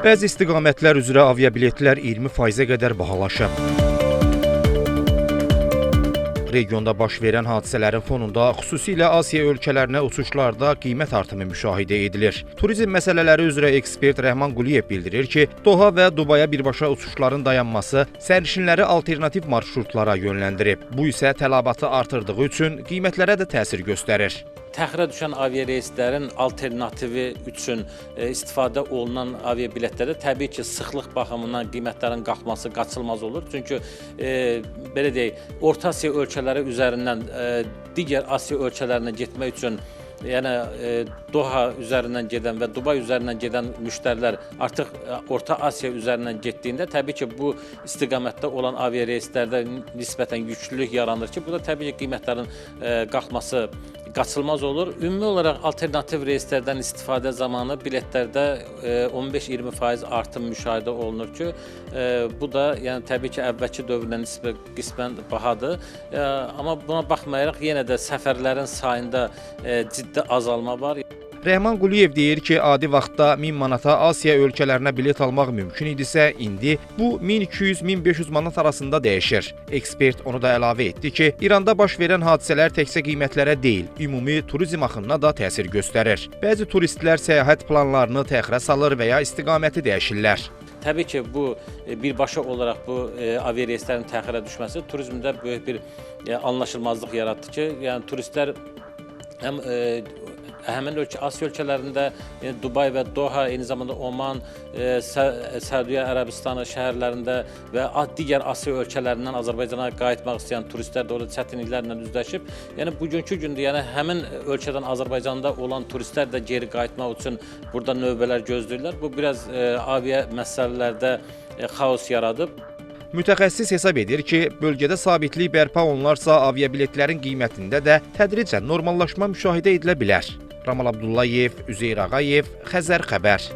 Bəzi istiqamətlər üzrə aviabiletlər 20%-ə qədər bahalaşıb. Regionda baş verən hadisələrin fonunda xüsusilə Asiya ölkələrinə uçuşlarda qiymət artımı müşahidə edilir. Turizm məsələləri üzrə ekspert Rəhman Quliyev bildirir ki, Doha və Dubaya birbaşa uçuşların dayanması sərnişinləri alternativ marşrutlara yönləndirib. Bu isə tələbatı artırdığı üçün qiymətlərə də təsir göstərir. Təxirə düşən aviareyslərin alternativi üçün istifadə olunan aviabiletlərdə təbii ki, sıxlıq baxımından qiymətlərin qalxması qaçılmaz olur. Çünki belə deyək, Orta Asiya ölkələri üzərindən digər Asiya ölkələrinə getmək üçün, yəni Doha üzərindən gedən və Dubay üzərindən gedən müştərilər artıq Orta Asiya üzərindən getdiyində təbii ki, bu istiqamətdə olan aviareyslərdə nisbətən yüklülük yaranır ki, bu da təbii ki, qiymətlərin qalxması qaçılmaz olur. Ümumi olaraq alternativ reyslərdən istifadə zamanı biletlərdə 15-20% artım müşahidə olunur ki, bu da yəni təbii ki, əvvəlki dövrdən qismən bahadır. Amma buna baxmayaraq yenə də səfərlərin sayında ciddi azalma var. Rəhman Quliyev deyir ki, adi vaxtda 1000 manata Asiya ölkələrinə bilet almaq mümkün idisə, indi bu 1200-1500 manat arasında dəyişir. Ekspert onu da əlavə etdi ki, İranda baş verən hadisələr təkcə qiymətlərə deyil, ümumi turizm axınına da təsir göstərir. Bəzi turistlər səyahət planlarını təxirə salır və ya istiqaməti dəyişirlər. Təbii ki, bu birbaşa olaraq bu aviareyslərin təxirə düşməsi turizmdə böyük bir anlaşılmazlıq yaratdı ki, yəni turistlər həm həmin ölkə, Asiya ölkələrində, yəni Dubay və Doha, eyni zamanda Oman, Səudiyyə Ərəbistanı şəhərlərində və digər Asiya ölkələrindən Azərbaycana qayıtmaq istəyən turistlər də orada çətinliklərlə üzləşib. Yəni bugünkü gündə, yəni həmin ölkədən Azərbaycanda olan turistlər də geri qayıtmaq üçün burada növbələr gözləyirlər. Bu biraz avia məsələlərdə xaos yaradıb. Mütəxəssis hesab edir ki, bölgədə sabitlik bərpa olunarsa, aviabiletlərin qiymətində də tədricən normallaşma müşahidə edilə bilər. Ramal Abdullayev, Üzeyir Ağayev, Xəzər Xəbər.